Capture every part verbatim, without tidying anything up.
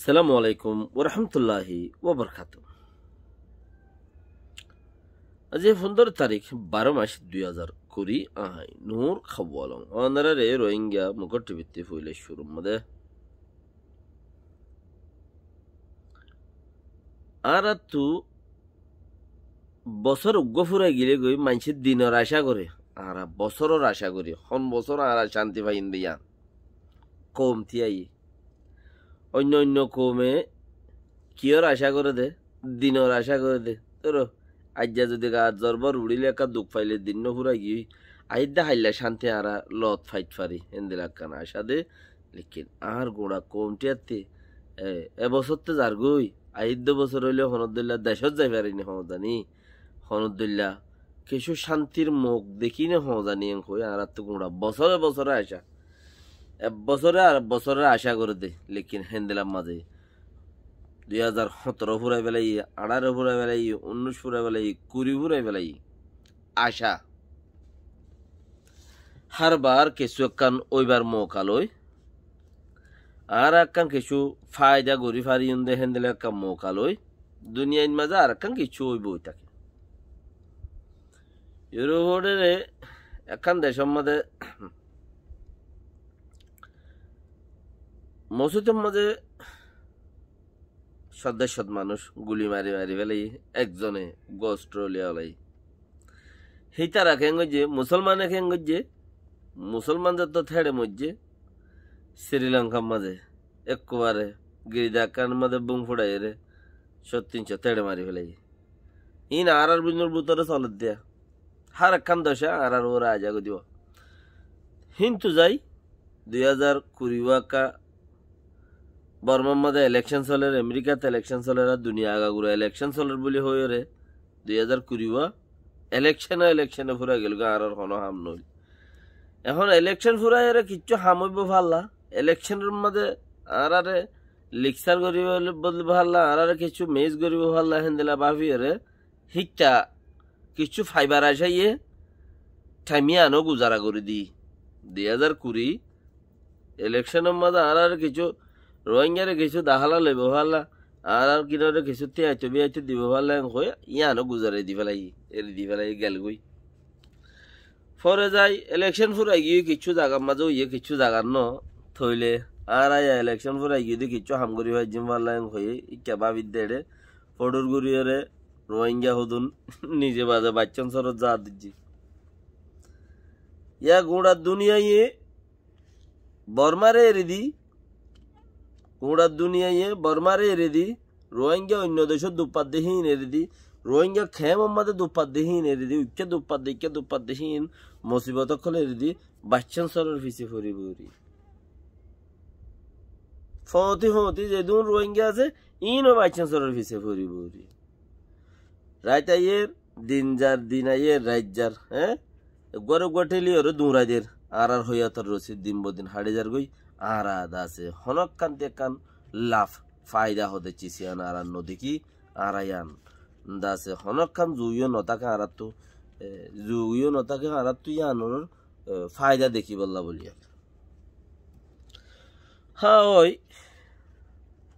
Assalamu alaikum warahmatulláhi wabarakátuhu. Aijja fundóro tarík, baró mac, dui házar kuri, añí Nur Kawalong. Ónoraré Rohingya Mukór Tibittí foila cúrur modé añáráttu bosór uggúa fúrai gilé goi, maincé dinor acá goré, añára bosóror acá gorí, hon bosór añára cánti faiyum dé yián. Koum tíaiyé. Oinno oinno koume kiyór acá goré dé? Dinor acá goré dé. Dóro, aijja zodi gaar zorbór uçíle, ekká duk faile, din no fúrai giyói, aiyér dé háilla cánti añára lot fait fari, héndilla ekkán acá dé. Lekin añár guñça koum tíattí, e, e bosóttu zargói, aiyér dé bosór óile honódilla decót zai fari né hoóñzani, honódilla kessú cántir muk dekí né hoóñzani, en hoi añáráttu guñça bosóre bosóre acá. Ek bosóre ar ek bosóre acá goré dé, lekin héndilla mazé dui házar hóñtoro fúrai felaiyé, añçáro fúrai felaiyé, unnúic fúrai felaiyé, kuri fúrai felaiyé. Acá. Hárbar kessú ekkán óibar mouka loi, añára ekkán kessú faida gorí fariyum dé héndilla ekkán mouka loi, duniyair mazé arekkán kessú óibo ói táke. Yurupor ekkán decór mazé mosóitor mazé cót der cót manúic guli mari mari felaiyé, ekzone gos tuliya felaiyé. Hítara keén goijjé, musolmane keén goijjé, musolman zotto téçe moijjé, Sri Lankar mazé ekkubare girza ekkánor mazé bum fúçaiyóre cót tin cót téçe mari felaiyé. Iín añárar buinor bútore soler dé. Hár ekkán decé añárar uore aza gorí dibo. Híntu zai, dui házar kuri uwá ekká Bormar mazé elekcon soler, Amerikat elekcon soler, ar duniyait agagura elekcon soler buli hoiyóre, dui házar kuri uwá elekcone elekcone fúrai gel goi, añárar honó ham noóil. Ehón elekcon fúraiyóre kessú ham óibo falla, elekconor mazé añárare lekcár goríbo falla, añárare kessú mes goríbo falla, héndilla báfiyóre hítta kessú faibar acáye thaim yián ó guzara gorí diyé. Dui házar kuri elekconor mazé añárare kessú Rohingyare kessú dahála loibo falla, añárar kinore kessú tiyaito biyaito dibo falla, en hoi yián ó guzarai di felaiyé, eri di felaiyé, gel goi. Fore zai elekcon fúrai giyé kessú zagar mazé, óiye kessú zagar no, tóile añára yá elekcon fúrai giyé dé kessú ham gorí faijjum falla, en hoi ikká báfir dé eçé foçur goríyóre Rohingya hodún nize baze baccán sorot za dijjé. Yá guñça duniyaiye Bormare eri di, guñça duniyaiye Bormare eri di, Rohingya oinno decót duk fadde híin eri di, Rohingya kemor mazé duk fadde híin eri di, uikká duk fadde, uikká duk fadde híin, musibot ókkol eri di, baccán soror fisé fori fori. Foñti foñti zedún Rohingya asé, iín ó baccán soror fisé fori fori. Rait aiyér, din zar, din aiyér, rait zar, hé? Eggúar eggúar théli óre duñrai der. Añárar hoiyator rosi din bodin haçi zar goi, añára dase honókkan te ekkán laf, faida hode cis yián añára no dekí, añára yián dase honókkan zuiyó no táke añáráttu, e, zuiyó no táke añáráttu yiánor, e, faida dekíbolla buli. Há, ói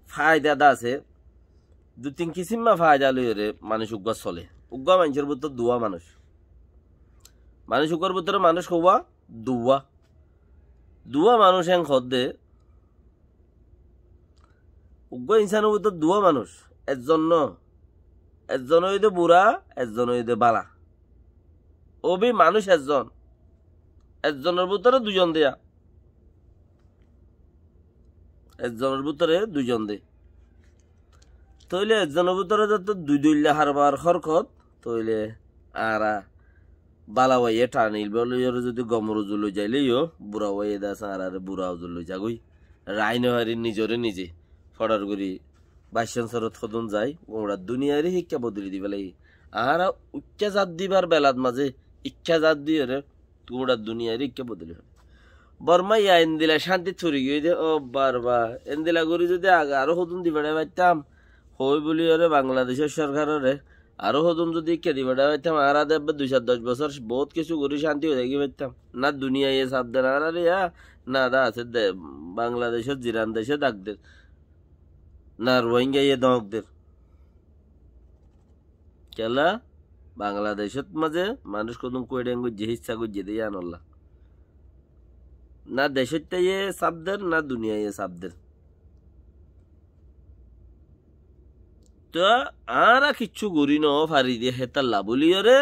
faida dase, dui tin kisímma faida loiyóre manúic uggúa sole. Uggúa maincór bútore duwá manúic. Manúic uggúar bútore manúic houwá? Duwá. Duwá manúic en hoódde, uggúa insánor bútore duwá manúic. Ezzon no. Ezzon óiye dé bura, ezzon óiye dé bála. Óbi manúic ezzon. Ezzonor bútore duizon de yá. Ezzonor bútore duizon de. Tóile ezzonor bútore zeto dui doilla harbar hórkot, tóile añára bála uwaiye tanil bóli óre zodi gomor uzu loi zaile yó, bura uwaiye dase añárare bura uzu loi zagói. Rai no fari nizore nize foçor gorí baccán sorot hodún zai, guñça duniyaire híkka bodoli di félaiye. Añára uikká zat dibar belat mazé, ikká zat diyóre guñça duniyaire ikká bodoli félaiye. Borma yá endilla cántit fori giyói dé, ó barba, endilla gorí zodi age aró hodún di feçai faittám, hoi buli óre Bangladecór sorkarore, aró hodún zodi ikká di feçai faittám, añára dé ebbe dui sair doc bosór bout kessú gorí cánti ói táki faittám. Na duniyaiye saf der añárare yá, na dase de, Bangladecór ziran decé dak der. na Ruáingaye dóñk der. Kiyólla? Bangladecót mazé manúic hodún kueçiyan goijjé, híssa goijjé de yíanolla. Na decóittaye saf der, na duniyaye saf der. Toóu añára kiccú gorí nofarí de hétalla bóliyoré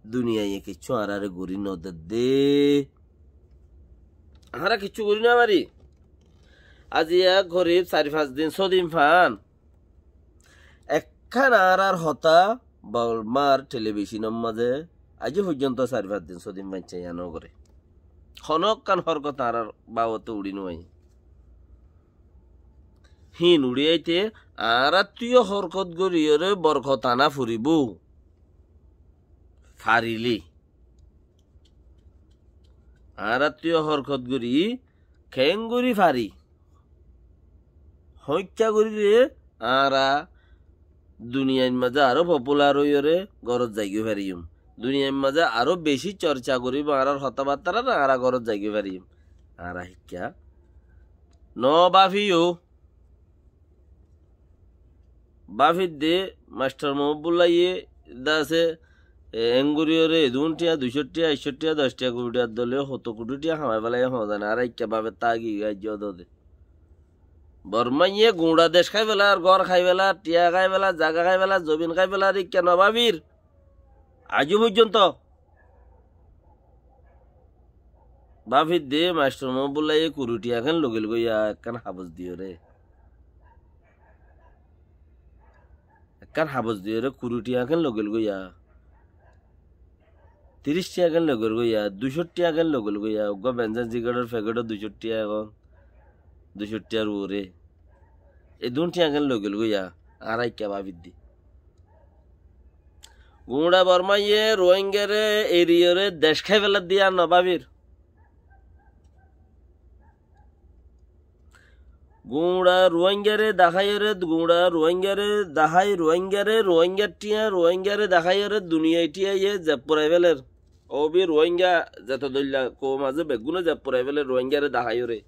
duniyaye kiccú añáráre gorí nodedde. Añára kiccú gorí nofarí. Aziya gorib sair fañs din, só din fán. Ekkán añárár hotá Bormár telibicónor mazé aijjó foijjónto sair fañs din, só din maincé yían nogoré. Honókkán hórkot añárár babote uçí nofaiyé. Híin uçí aite añáráttu yó hórkot goríyoré borkot ana foribóu. Farilé. Añáráttu yó hórkot gorí keéngorí farí. Hoóñikka goríle añára duniyair mazé aró popular óiyoré górot zaigói fariyum. Duniyair mazé aró bicí corca goríbou añárár hotábattáre, añára górot zaigói fariyum. Añára híkka nobáfiyo. Báfidde maistor Mohóbbullaye de asé, e, enguriyoré edún thiañ, duicó thiañ, aiccó thiañ, doc thiañ, kuri thiañ dóle, hoto kuri thiañ hamai félaiye hoóñzane, añára híkka báfetta agigói aijjó dóde. Bormáye guñça dec hái félar, gór hái félar, thiañ hái félar, zaga hái félar, zobin hái félar, híkka nobáfir. Aijjó foijjónto. Báfidde maistor Mohóbbullaye kuri thiañ kén logilgói yá ekkán habos diyoré. Ekkán habos diyoré kuri thiañ kén logilgói yá. Tiríc thiañ kén logilgói yá, duicó thiañ kén logilgói yá, uggúa benzin sigaretor feketo duicó thiañ, ehón duicó thiañr uore. Edún thiañ kén logilgói yá, añára híkka báfidde. Guñça Bormáye Ruáingaré eriyoré dec hái féladde yían nobáfir. Guñça Ruáingaré daháiyoré, guñça Ruáingaré dahái, Ruáingaré, Ruáingar thiañ, Ruáingaré daháiyoré duniyai thiañye zeb furai féler. Óbi Ruáinga zeto dóilla koum asé beggúne zeb furai féler Ruáingaré daháiyoré.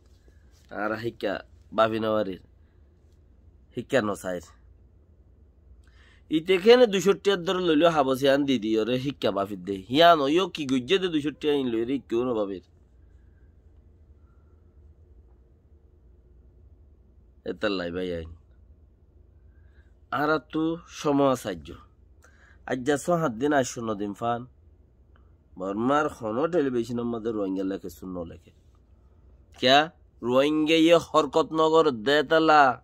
Añára híkka báfi nofarir. Híkka nosair. Íte kéne duicó thiañr dóre loilé habos yían di diyoré híkka báfidde. Yían óiyo ki goijjé de duicó thiañ íin loiyóre híkkau nobáfir. Étallai báiyain. Añáráttu cómot aijjó. Aijja só hañt din, aiccó no din fán. Bormár honó telibicónor mazé Ruáingalla kessú noleké. Kiyá? Ruáingaye hórkot nogoré dé étalla.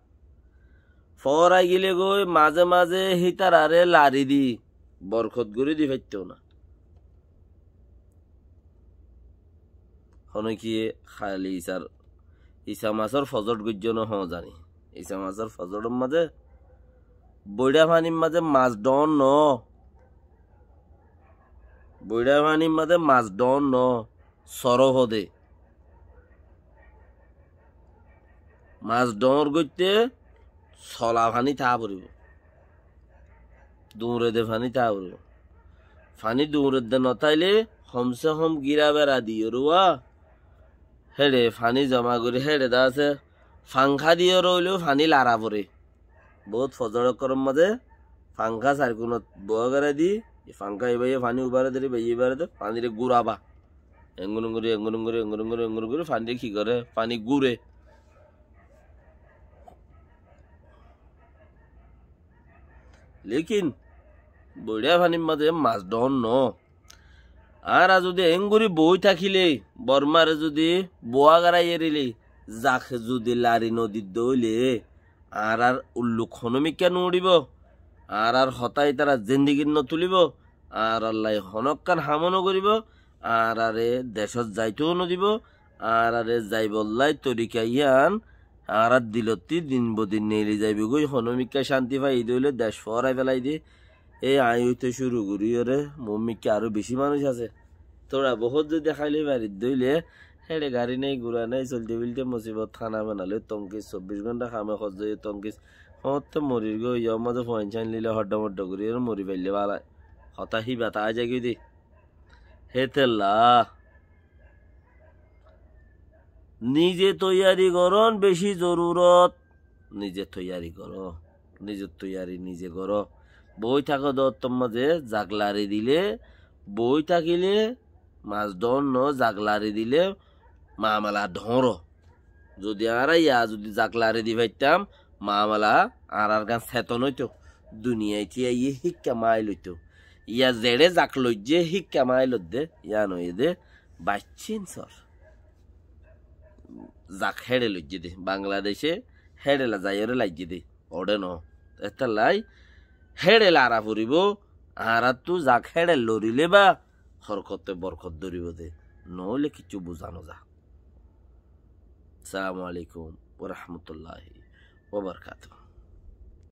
Fóorai gilé goi mazé mazé hítararé lari di, borkot gorí di faittóu na. Honókiye háli isar, isa masór fozót goijjó no hoóñzani. Isa masór fozótor mazé, boiçá fanir mazé mas dhoóñr noó. Boiçá fanir mazé mas dhoóñr noó, soró hodé. Mas dhoóñr goitté sola faní táa foribóu. Duñre de faní táa foribóu. Faní duñre de notáile homse hom gíra bera diyoré wá héçe faní zoma gorí héçe de asé, fangká diyoré óileó faní lara foré. Boóut fozór ókkolor mazé fangká sairkunot boóa goráidi, e fangká ibáye faní ubáre der, ibáye ibáre der, faniré gúraba. Enggúrunggurí, enggúrunggurí, enggúrunggurí, enggúrunggurí, faniré ki goré? Faní gúre. Lékin, boiçá fanir mazé mas dhoóñr noó. Añára zudi enggúri boói tákile, Bormáre zudi buá goráiyerile, zak zudi lari nodidde óile, añárár ulluk honómikká nuuçibóu, añárár hotá ítara zindigit notulibóu, añárállai honókkán hamó nogoríbou, añáráre decót zaitóu nodibóu, añáráre zaibollái torika yían añárár dilottí din bodin neeli zaibogói, honómikká cánti faiyé dé óile dec foórai félai dé. Éi aññí óite cúru goríyoré moómikká aró bicí manúic asé. Tóra bohót zudi háile faridde óile, héçe garí nái, gura nái, soilté-filté musibot, hána-fana loi tonkis, sobbic gónta hame hozzóiye tonkis. Hoóñtte morir gói, yór mazé fuain-cáin lile hoddho-moddho goríyoré mori faille bála. Hotá híba táa zaigói dé. Hétella nize toiyari gorón bicí zorurot. nize toiyari goró, nize toiyari nize goró. Boi táko de ottór mazé zak lari dile, boi tákile mas dóonno, zak lari dile mamela dóñr. Zodi añára ya zodi zak lari di faittám, mamela añárar gán seton óito. Duniyait aiyé híkka mail óito. Ya zeçé zak loijjé híkka mail ódde, yían óiye de baiccín sor. Zak héçe loijjé de, Bangladece héçe la zaiyóre laijjé de, oçé no. Étallai héçe lara foribó, añáráttu zak héçe lorile ba horkote borkot dóribo de, noóile kiccú buza no za. Assalamu alaikum wa rahmatullahi wa barakatuhu.